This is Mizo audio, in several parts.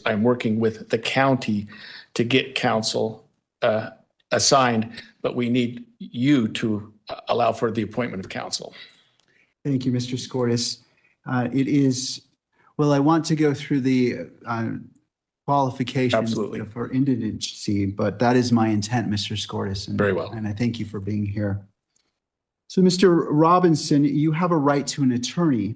I'm working with the county to get counsel assigned, but we need you to allow for the appointment of counsel. Thank you, Mr. Scortis. It is, well, I want to go through the qualifications Absolutely. for indigency, but that is my intent, Mr. Scortis. And, Very well. And I thank you for being here. So, Mr. Robinson, you have a right to an attorney.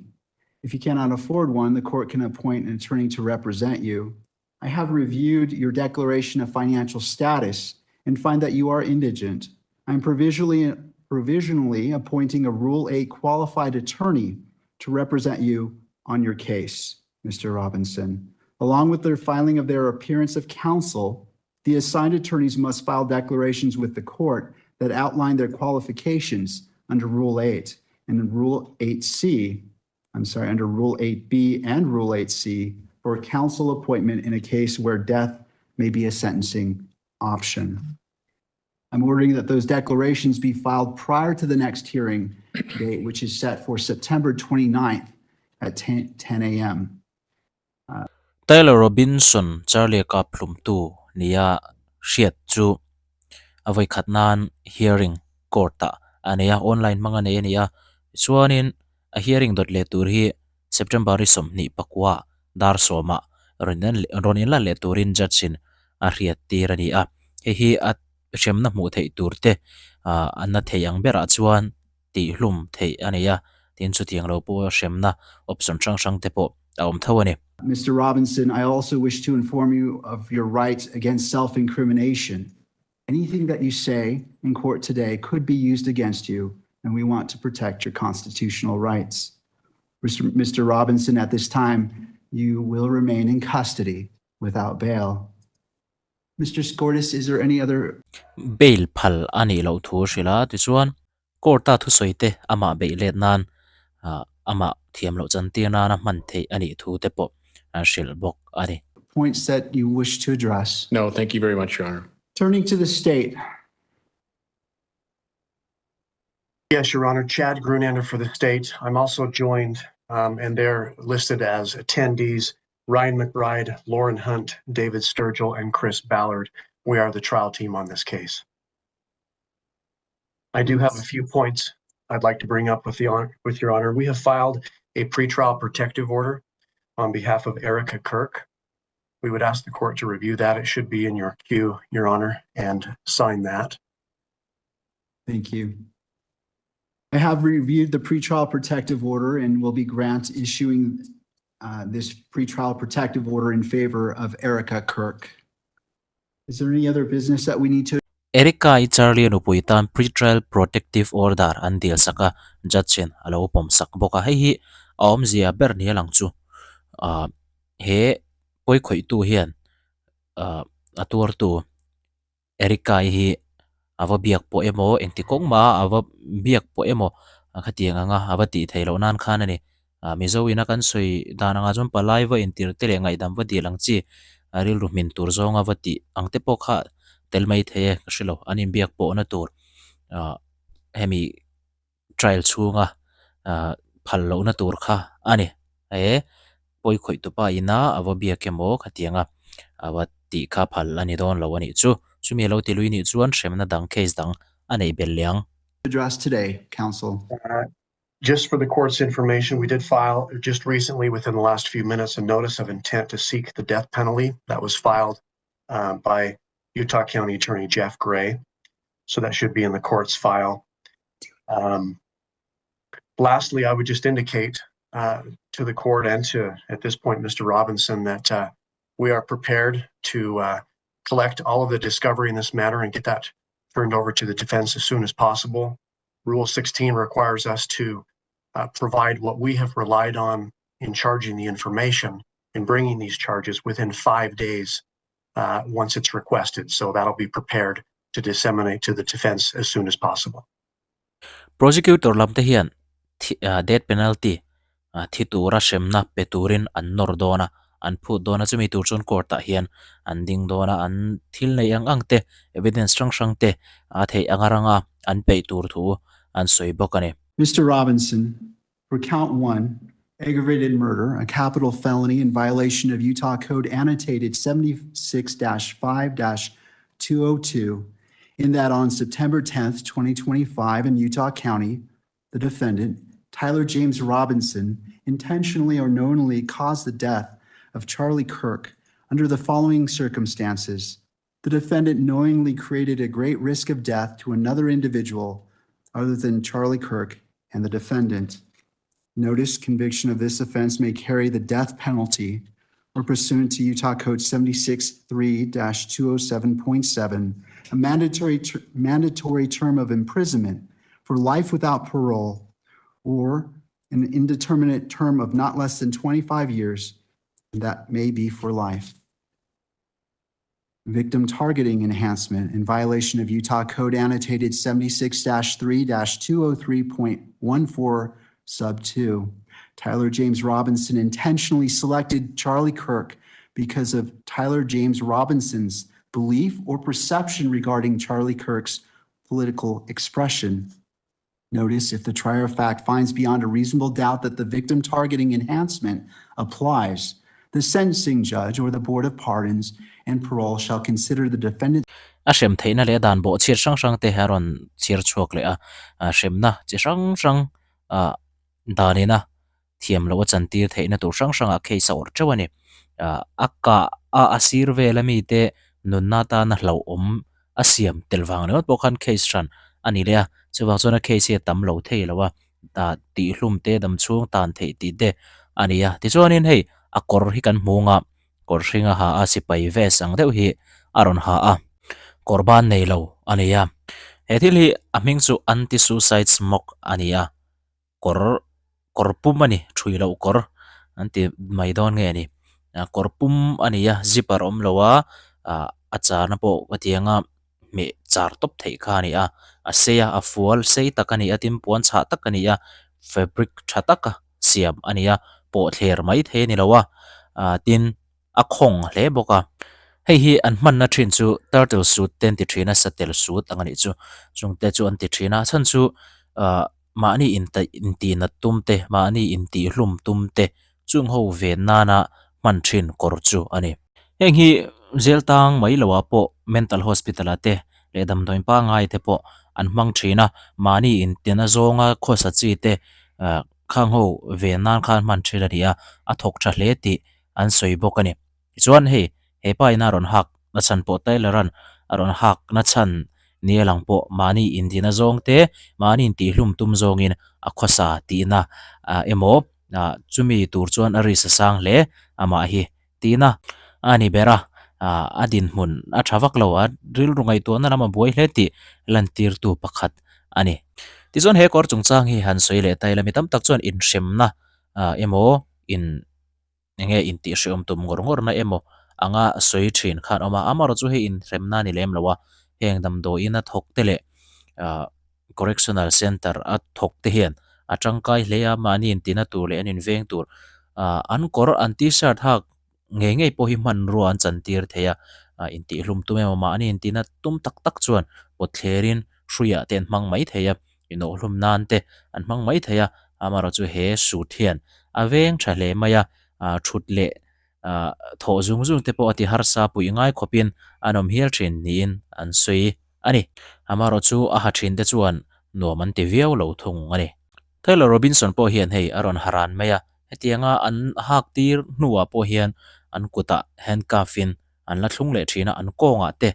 If you cannot afford one, the court can appoint an attorney to represent you. I have reviewed your declaration of financial status and find that you are indigent. I'm provisionally appointing a Rule 8 qualified attorney to represent you on your case, Mr. Robinson. Along with their filing of their appearance of counsel, the assigned attorneys must file declarations with the court that outline their qualifications under Rule 8 and Rule 8C, I'm sorry, under Rule 8B and Rule 8C for counsel appointment in a case where death may be a sentencing option. I'm ordering that those declarations be filed prior to the next hearing date, which is set for September 29th at 10 a.m. Tyler Robinson Charlie kap hlumtu nia hriat chu a vawi khat nan hearing court ah a nei a online hmang a nei a ni a chuanin a hearing dawt leh tur hi September i 29 dar sawmah rawn in rawn inlan leh turin judge in a hriat tir a ni a hei hi a hremna hmuh theih tur te ah a na thei ang berah chuan tih hlum theih a nei a tin chutiang lo pawh hremna option hrang hrang te pawh a awm tho a ni. Mr. Robinson, I also wish to inform you of your rights against self-incrimination. Anything that you say in court today could be used against you, and we want to protect your constitutional rights. Mr. Robinson, at this time, you will remain in custody without bail. Mr. Scortis, is there any other Bail phal a nih loh thu hrilh a, tichuan court a thusawi te amah beih let nan ah amah thiam loh chantir nana hman theih a nih thu te pawh an hrilh bawk a ni. points that you wish to address? No, thank you very much, Your Honor. Turning to the state, Yes, Your Honor. Chad Grunander for the state. I'm also joined, and they're listed as attendees, Ryan McBride, Lauren Hunt, David Sturgill, and Chris Ballard. We are the trial team on this case. I do have a few points I'd like to bring up with Your Honor. We have filed a pretrial protective order on behalf of Erica Kirk. We would ask the court to review that. It should be in your queue, Your Honor, and sign that. Thank you. I have reviewed the pretrial protective order and will be grant issuing this pretrial protective order in favor of Erica Kirk. Is there any other business that we need to Erica i Charlie nupui tan pretrial protective order an dil sak a, judge in a lo pawm sak bawk a. Hei hi a awmzia ber ni a lang chu ah he pawi khawihtu hian ah a tuartu Erica i hi a va biak pawh emaw engti kawng mah a va biak pawh emaw khatiang anga a va tih theih loh nan khan a ni. Ah Mizo ina kan sawi dan angah chuan palai va intir te leh ngaihdam va dil ang chi a rilru hmin tur zawnga va tih ang te pawh kha tel mai thei e ka hre lo. An inbiak pawhna tur ah hemi trial chhunga ah phal lohna tur kha a ni. He pawi khawih tupa ina a va biak emaw khatianga a va tih kha phal a ni dawn lo a nih chu. Chumi a lo ti lui nih chuan hremna dang case dang a neih belh leh ang. Address today, counsel? Just for the court's information, we did file just recently, within the last few minutes, a notice of intent to seek the death penalty that was filed by Utah County Attorney Jeff Gray. So that should be in the court's file. Lastly, I would just indicate to the court and to, at this point, Mr. Robinson, that we are prepared to collect all of the discovery in this matter and get that turned over to the defense as soon as possible. Rule 16 requires us to provide what we have relied on in charging the information and bringing these charges within 5 days once it's requested. So that'll be prepared to disseminate to the defense as soon as possible. Prosecutor lam te hian death penalty thi tura hremna pe turin an nawr dawn a, an phut dawn a, chumi tur chuan court ah hian an ding dawn a, an thil nei ang ang te evidence hrang hrang te a theih anga ranga an peih tur thu an sawi bawk a ni. Mr. Robinson, for count one, Aggravated murder, a capital felony in violation of Utah Code Annotated 76-5-202, in that on September 10th, 2025, in Utah County, the defendant, Tyler James Robinson, intentionally or knowingly caused the death of Charlie Kirk under the following circumstances. The defendant knowingly created a great risk of death to another individual other than Charlie Kirk and the defendant. Notice conviction of this offense may carry the death penalty or pursuant to Utah Code 76-3-207.7, a mandatory, ter- mandatory term of imprisonment for life without parole or an indeterminate term of not less than 25 years, and that may be for life. Victim targeting enhancement in violation of Utah Code Annotated 76-3-203.14 sub 2. Tyler James Robinson intentionally selected Charlie Kirk because of Tyler James Robinson's belief or perception regarding Charlie Kirk's political expression. Notice if the trier of fact finds beyond a reasonable doubt that the victim targeting enhancement applies, the sentencing judge or the Board of Pardons and Parole shall consider the defendant A hrem theihna leh a dan bawh chhiat hrang hrang te a rawn chhiar chhuak leh a, hremna chi hrang hrang ah danina thiam loh a chantir theihna tur hrang hrangah case a awrh teuh a ni. Ah a kah a a sir vel ami te nunna atana hlauhawm a siam tel vang ringawt pawh khan case hran a ni leh a, chuvang chuan a case hi a tam lo thei lo a, ah tihhlum te dam chhung tan theih tih te a ni a. Tichuanin hei a kawr hi kan hmu ang a, kawr hring a ha a, sipai vest ang deuh hi a rawn ha a, kawr ban nei lo a ni a. He thil hi a hming chu anti-suicide smock a ni a, kawr kawr pum a ni, thui loh kawr an ti mai dawn nge ni. Kawr pum a ni a, zipper awm lo a, ah a charna pawh ka ti ang a, hmeh char tawp theih kha a ni a, a sei a, a fual sei tak a ni a, tin puan chhah tak a ni a, fabric tha taka siam a ni a, pawh thler mai thei a ni lo a, ah tin a khawng hle bawk a. Hei hi an hmanna thin chu turtle suit te an ti thin a, satel suit ang a nih chu, chungte chu an ti thin a, a chhan chu ah mahni intaih intihnat tum te, mahni intihhlum tum te chung ho ven nana hman thin kawr chu a ni. Heng hi zel tang mai loah pawh mental hospital ah te leh damdawiin pangngai te pawh an hmang thin a, mahni intina zawnga khawsa chi te ah khang ho ven nan khan hman thin a ni a, a thawk tha hle tih an sawi bawk a ni. Tichuan hei he pa ina rawn hak na chhan pawh Tyler an a rawn hak na chhan ni a lang pawh mahni intina zawng te mahni intihlum tum zawngin a khawsa tihna emaw chumi tur chuan a risk a sang hle amah hi tihna a ni ber a, a dinhmun a tha vak lo a rilru ngaihtuahna lam a buai hle tih lantirtu pakhat a ni. Tichuan he kawr chungchang hi han sawi leh ta ila mi tam tak chuan inhremna emaw in Enge intihhrehawm tum ngawr ngawr na emaw anga sawi thin khan awm a, amaherawh chu hei inhremna a ni lem lo a, heng damdawiin a thawk te leh ah correctional centre a thawk te hian a tangkai hle a, mahni intina tur leh an inveng tur ah an kawr an t-shirt hak ngei ngei pawh hi hmanrua an chantir thei a, ah intihhlum tum emaw mahni intina tum tak tak chuan pawt thlerin hruiah te an hmang mai thei a. Inawhhlum nan te an hmang mai thei a, amaherawh chu he suit hian a veng tha hle mai a, thut leh thawh zung zung te pawh a ti harsa puih ngai khawpin an awm hial thin niin an sawi a ni. Amaherawh chu a ha thin te chuan nuam an ti viau lo thung a ni. Taylor Robinson pawh hian hei a rawn haran mai a, hetianga an hak tir hnuah pawh hian an kutah handcuff in an la thlung leh thin a, an kawngah te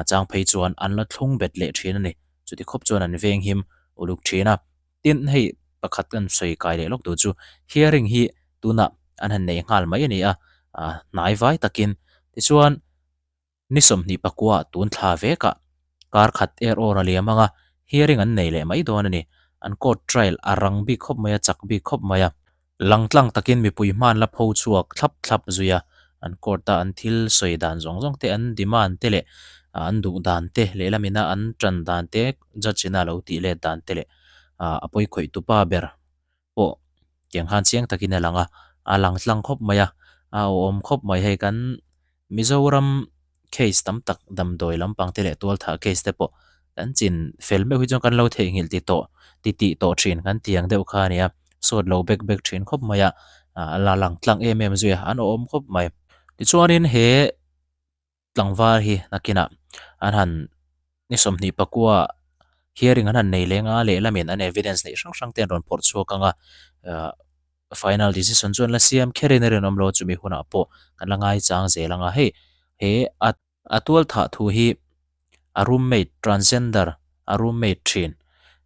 chang phei chuan an la thlung bet leh thin a ni. Chuti khawp chuan an veng him uluk thin a. Tin, hei pakhat kan sawi kai leh lawk tur chu hearing hi tunah an han nei nghal mai a ni a, hnai vai takin. Tichuan, ni 20 pakua tun thla vekah kar khat er awr a liam ang a, hearing an nei leh mai dawn a ni. An court trial a rang bik khawp mai a, chak bik khawp mai a. Langtlang takin mipui hman la pho chhuak thlap thlap zui a, an court a an thil sawi dan zawng zawng te, an demand te leh an duh dan te, lehlam ina an tan dan te, judge ina lo tih let dan te leh a pawi khawih tupa ber pawh tiang khan chiang takin a lang a, a langtlang khawp mai a, a awhawm khawp mai hei kan Mizoram case tam tak damdawi lampang te leh tualthah case te pawh kan chin fel meuh hi chuan kan lo theihnghilh ti tawh ti tih tawh thin kan ti ang deuh kha a nia. sawt lo bek bek thin khawp mai a, a la lang tlang em em zui a, an awm khawp mai. Tichuanin he tlangval hi nakinah an han ni 20 pakua hearing an han nei leng a, lehlamin an evidence neih hrang hrang te an rawn phawrh chhuak ang a, ah final decision chu an la siam kher in a rinawm lo a, chumi hunah pawh kan la ngaichang zel ang a, hei he a A tual thah thu hi a roommate transgender a roommate thin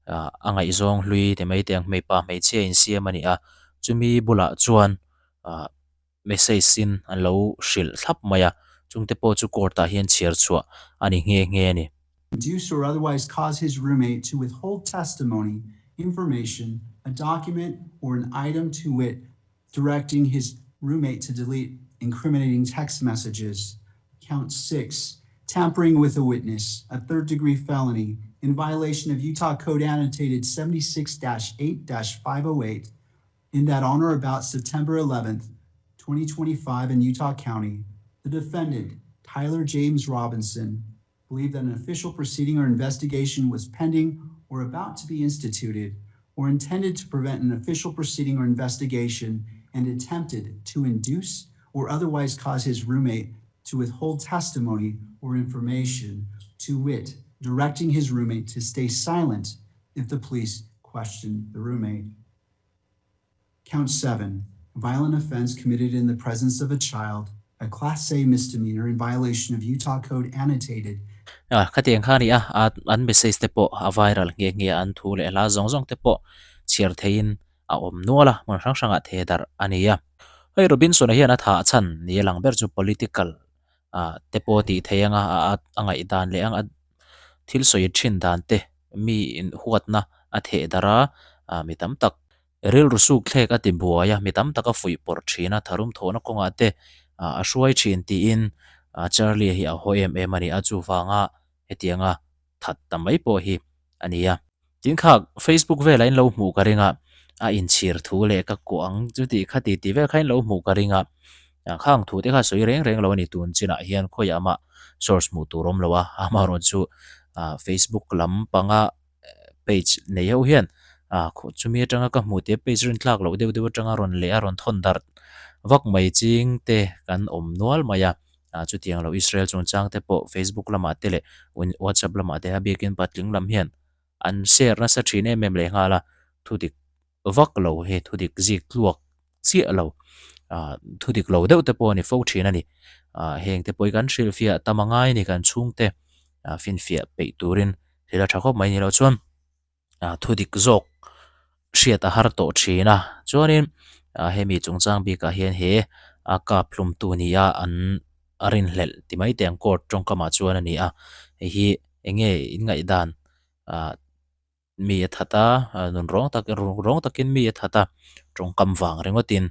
a ngaihzawng hlui ti mai te ang hmeipa hmeichhia insiam a ni a, chumi bulah chuan ah message in an lo hrilh thlap mai a, chungte pawh chu court ah hian chhiar chhuah a ni nghe nghe a ni. Induce or otherwise cause his roommate to withhold testimony, information, a document, or an item to wit directing his roommate to delete incriminating text messages. Count 6, tampering with a witness, a third-degree felony, in violation of Utah Code Annotated 76-8-508, in that on or about September 11th, 2025 in Utah County, the defendant, Tyler James Robinson, believed that an official proceeding or investigation was pending or about to be instituted or intended to prevent an official proceeding or investigation and attempted to induce or otherwise cause his roommate to withhold testimony or information, to wit, directing his roommate to stay silent if the police questioned the roommate. Count 7, violent offense committed in the presence of a child, a Class A misdemeanor in violation of Utah Code Annotated. A, khatiang kha a ni a, a an message te pawh a viral nghe nghe a, an thu leh hla zawng zawng te pawh chhiar theihin a awm nual a, hmun hrang hrangah the darh a ni a. Hei Robinson-a hian a thah chhan ni a lang ber chu political ah te pawh tih theih anga a a ngaihdan leh ang a thil sawi thin dan te mi in huatna a theh darh a, ah mi tam tak rilru suk thlek a ti buai a, mi tam tak a fuih pawrh thin a, tharum thawhna kawngah te ah a hruai thin tiin ah Charlie-a hi a haw em em a ni a, chuvanga hetianga that ta mai pawh hi a ni a. Tin kha Facebook velah in lo hmuh ka ring a, a inchhir thu leh ka kuah ang chu tih kha ti tih vel kha in lo hmuh ka ring a, khang thu te kha sawi reng reng lo a ni tun chinah hian khawiah mah source hmuh tur awm lo a, amaherawhchu chu Facebook lam panga page nei ho hian chumi atanga ka hmuh te page rintlak loh deuh deuh atanga rawn leh a rawn thawn darh vak mai ching te kan awm nual mai a. Ah chutiang lo Israel chungchang te pawh Facebook lamah te leh WhatsApp lamah te a biakin patling lam hian an share nasa thin em em leh nghal a, thudik vak lo hi thudik zik tluak chiah lo ah thudik lo deuh te pawh a ni fo thin a ni. Ah heng te pawh hi kan hrilhfiah tam a ngai a ni kan chhungte ah finfiah peih turin thil a tha khawp mai ni loh chuan. ah thudik zawk hriat a har tawh thin a chuanin ah hemi chungchang bikah hian he a kap hlum tu ni a an a rinhlelh ti mai teh ang court tawngkamah chuan a ni a hei hi eng nge in ngaihdan ah mi a that a nun rawng tak rawng takin mi a that a tawngkam vang ringawtin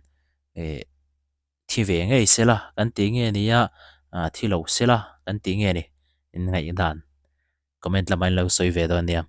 eh thi ve ngei sela kan tih nge ni a ah thi lo sela kan tih nge ni in ngaihdan. Comment lamah in lo sawi ve dawn nia.